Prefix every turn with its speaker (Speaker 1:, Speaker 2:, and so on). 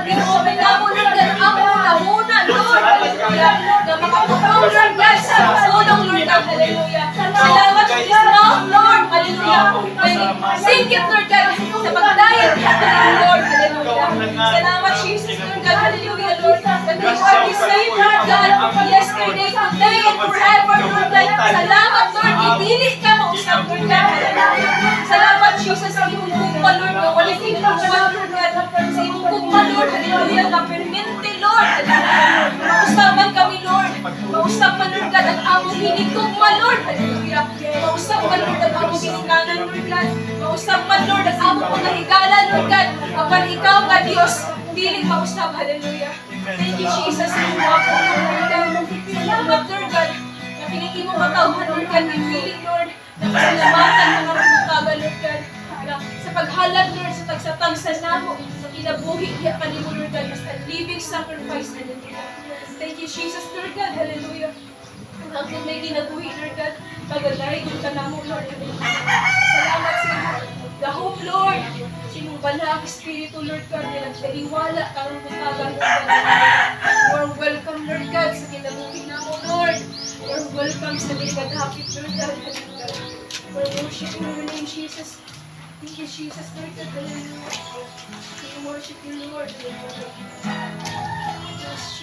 Speaker 1: Ginoo namo, Lord God, ang among hunahuna, Lord, hallelujah. Na makatuon, Lord God, sa pulong, Lord God, hallelujah. Salamat sa this mouth, Lord, hallelujah. Kay singkit, Lord God, sa pagdayeg, Lord, hallelujah. Salamat, Jesus, Lord God, hallelujah, Lord, that you are the same, Lord God, yesterday, today, and forever, Lord God. Salamat, Lord, dili ka mausab, Lord God, hallelujah. Salamat, Jesus, sa imong gugma, Lord, nga walay kinatawan, Lord God. Sa imong gugma, Lord, hallelujah, nga permente, Lord, hallelujah. Mausab man kami, Lord. Mausab man, Lord God, ang among hinigugma, Lord, hallelujah. Mausab man, Lord, ang among ginikanan, Lord God. Mausab man, Lord, ang among mga higala, Lord God. Apan ikaw nga Dios, dili mausab, hallelujah. Thank you, Jesus, sa imong mga pulong, Lord God. Salamat, Lord God, na kining imong katawhan, Lord God, gipili, Lord, na pasalamatan mga buntaga, Lord God. Na sa paghalad, Lord, sa tagsa-tagsa namo, sa kinabuhi diha kanimo, Lord God, as a living sacrifice, hallelujah. Thank you, Jesus, Lord God, hallelujah. Ang hangtod may kinabuhi, Lord God, pagadayon ka namo, Lord, hallelujah. Salamat sa imong gahom, Lord, sa imong balaang Espiritu, Lord God, nga nagdaliwala karong buntaga, Lord God. You are welcome, Lord God, sa kinabuhi namo, Lord. You are welcome sa likadhapit, Lord God, hallelujah. We worship your name, Jesus. Thank you, Jesus, Lord God, hallelujah. We worship you, Lord. Hallelujah. Yes, Jesus.